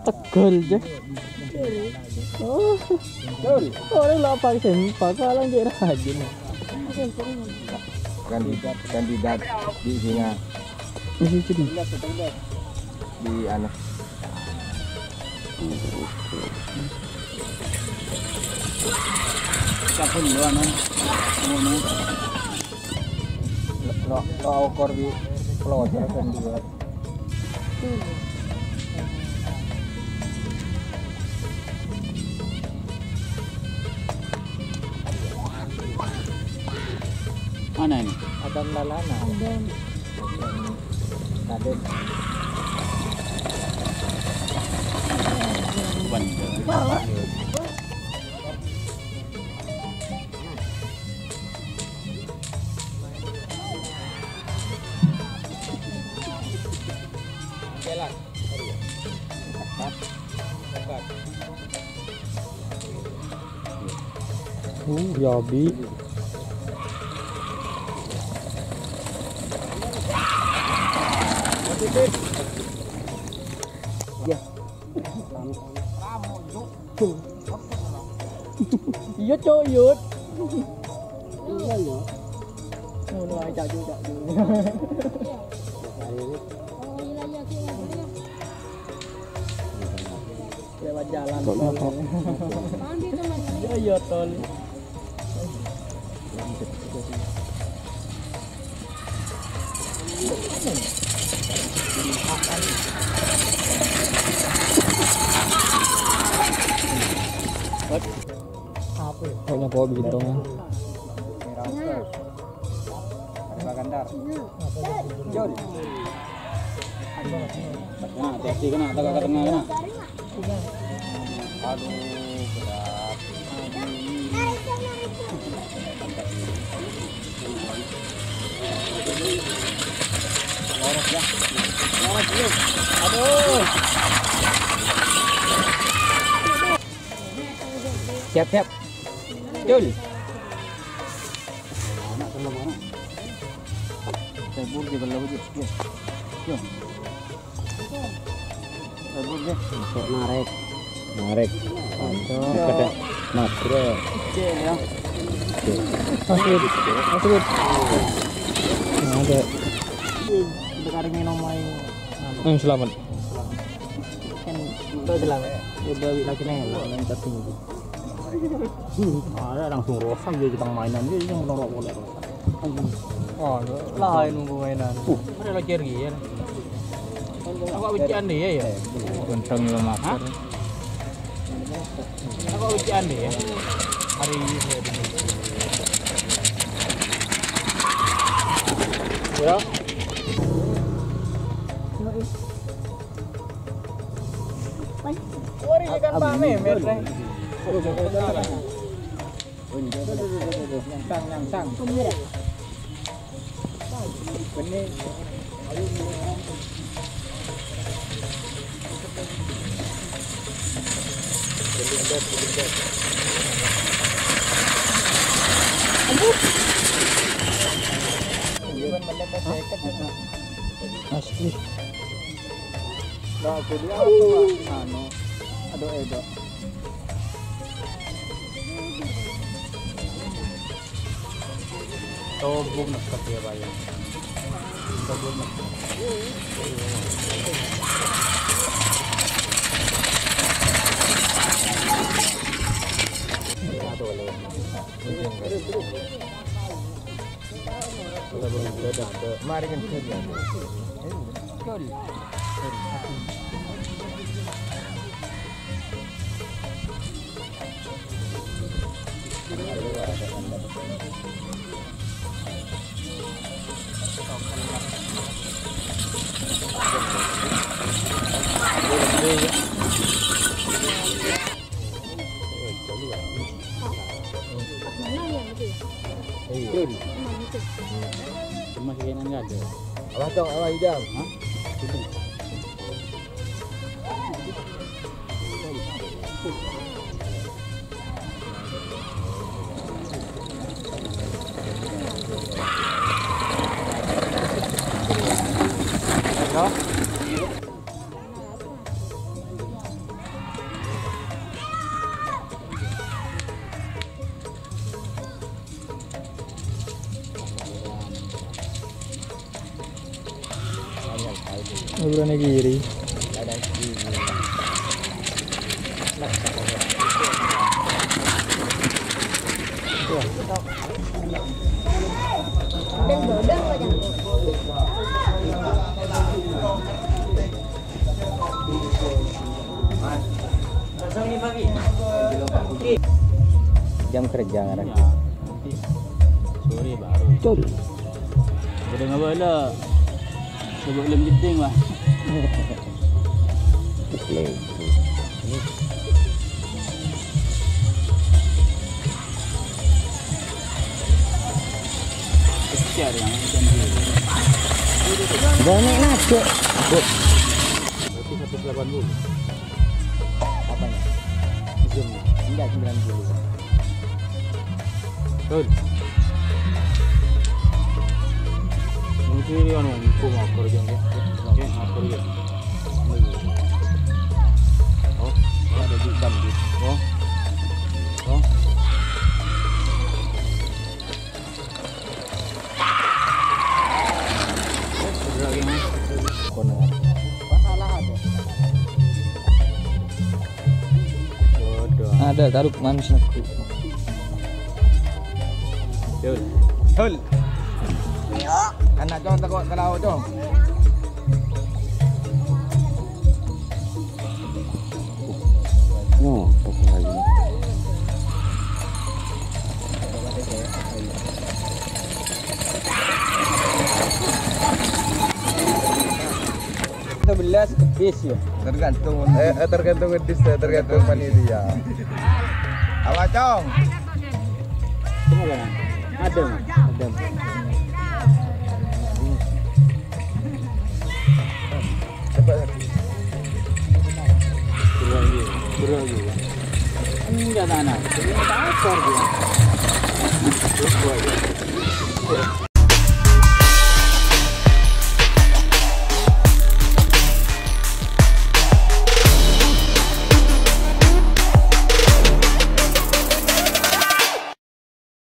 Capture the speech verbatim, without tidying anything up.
Tegal, Cek. Oh. Ora lho, apa sempak, salah, Cek, rajin. Kandidat, kandidat di sini. Di situ, di. Di anu. Sabun doang, kan? Ngono. Lo, lo, lo ukur di plot, ya, kan, dua. Mana ini? Ada lalana. Ada. Ada. Bukan. Jalan. Dekat. Dekat. Uh, ya, Bi. Ya. Iya, Cok, Yud. Iya, iya. Ngono ae, Cak Ju, Cak Ju. Lewat jalan tol. Iya, iya, tol. Apa ya? Pokoknya bawa bintang, ya. Ada Pak Kandar. Jul. Kena, hati-hati kena, tegak ke tengah kena. Aduh, berat. Lurus ya. Lurus, Jul. Aduh. Siap, siap. Jul. Saya burung dia kalau dia. Dia. Dia. Saya burung dia. Masuk narik. Narik. Masuk. Ada makro. Kecil ya. Kecil. Masuk. Masuk. Ada. Sekarang minum air. Hmm, selamat. Kan itu selamat. Ya, bawa lagi nih, lah, yang tertinggi. Ada langsung rosak dia, kita mainan dia yang menurut boleh rosak. Oh, lah, nunggu mainan. Uh. Ada lagi ya. Aku bicikan dia ya. Kenceng ya, Mas. Hah? Aku bicikan dia ya. Hari ini saya dulu. Ya. Wari ikan Pak Mehmet, Reng. Nyangsang, nyangsang. Benih. Asli. Lah, jadi apa, Pak? Anu, aduh, Edo. Tobung neket ya, Pak, ya. Tobung neket. Aduh, lewat. Mari kan kerja. Mana ya, itu ya? Iya. Mana itu? Cuma kayaknya nggak ada. Awas dong, awas, Idam. Hah? Itu. Halo? Negeri. Jam kerja ngarang. Sore baru. Betul. Udah nggak boleh. Coba belum jeding, Wah. Betul. Kejar yang macam dia. Banyak nasi. Berarti seratus delapan puluh. Apanya? Zoom. Enggak, sembilan puluh. Betul. Mungkin anu, itu mau kerja, ya. Oke, mau kerja. Oh, ada di Bambi. Oh. Oh. Kono. Masalah ada. Bodoh. Ada taruh manis aku. Yul. Hul. Anak cong teko ke laut, cong. No, apa lagi? Sebelas kebis ya. Tergantung. Eh, eh, tergantung wedis ya, tergantung panitia. Apa, Cong? Ada, Mas. Ada. Coba lagi. Kurang lagi, kurang lagi. Enggak tanah. Ini kotor dia. Terus gua aja.